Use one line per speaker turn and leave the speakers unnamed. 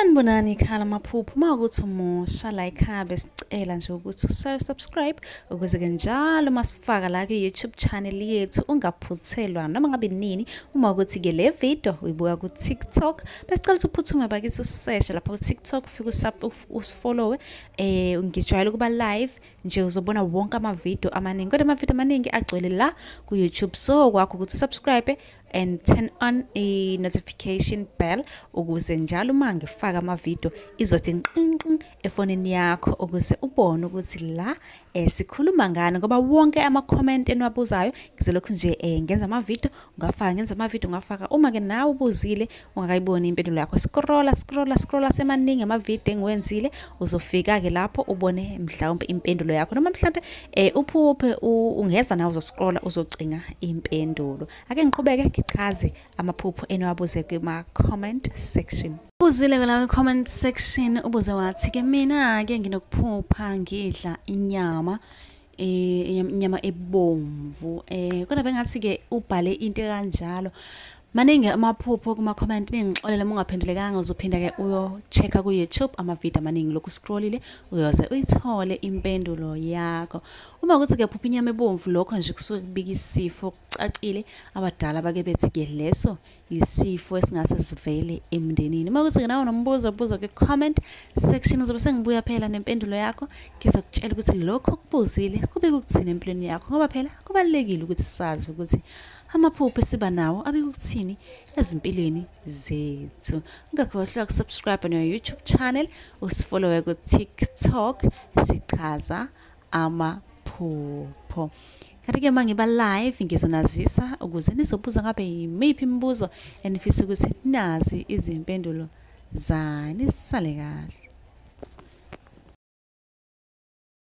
Sanibonani ekhaya lamaphupho. Uma ukuthi umusha la ekhaya besicela nje ukuthi usubscribe ukuze-ke njalo uma sifaka la kwi-YouTube channel yethu ungaphuthelwa noma ngabe nini. Uma ukuthi-ke le video uyibuka ku-TikTok, besicela ukuthi uphuthume bakithi useshe lapha ku-TikTok, ufike usifollowe. Ngijwayele ukuba live nje, uzobona wonke amavidiyo amaningi, kodwa amavidiyo amaningi agcwele la ku-YouTube. So kwakho ukuthi usubscribe and turn on i-notification bell ukuze njalo uma ngifaka amavidiyo izothi nqinqin efonini yakho, ukuze ubone ukuthi la sikhuluma ngani, ngoba wonke ama-comment eniwabuzayo ngizolokhu nje ngenza amavidiyo ungafaka, ngenza amavidiyo ungafaka. Uma-ke nawe ubuzile ungakayiboni impendulo yakho, scrolla scrolla scrolla, semaningi amavidiyo engiwenzile, uzofika-ke lapho ubone mhlawumbe impendulo yakho, noma mhlawumbe uphuphe ungeza nawe uzoscrolla uzocinga impendulo. Ake ngiqhubeke ngichaze amaphupho eniwabuze kuma-comment section. Ubuzile la comment section, ubuze wathi ke mina-ke nginokuphupha ngidla inyama, inyama ebomvu, kodwa bengathi-ke ubhale into kanjalo. Maningi amaphupho kuma-comment, ningixolele uma ungaphendulekanga, uzophinda-ke uyo-check-a ku-YouTube amavidiyo amaningi, lokhu scrollile uyoze uyithole impendulo yakho. Uma ukuthi-ke phupha inyama ebomvu, lokho nje kusuke kubika isifo kucacile. Abadala bake bethi-ke leso isifo esingase sivele emndenini. Uma ukuthi-ke nawe nombuzo, buza kwi-comment section, uzobe sengibuya phela nempendulo yakho, ngizokutshela ukuthi lokho okubuzile kubika ukuthini empilweni yakho, ngoba phela kubalulekile ukuthi sazi ukuthi amaphupho esiba nawo abika ukuthini ezimpilweni zethu. Ungakhohlwa ukusubscribe on your YouTube channel, usifollowe ku-TikTok, sichaza amaphupho. Kanti-ke uma ngiba live ngizonazisa ukuze nizobuza ngabe yimiphi imibuzo enifisa ukuthi nazi izimpendulo zayo. Nisale kahle.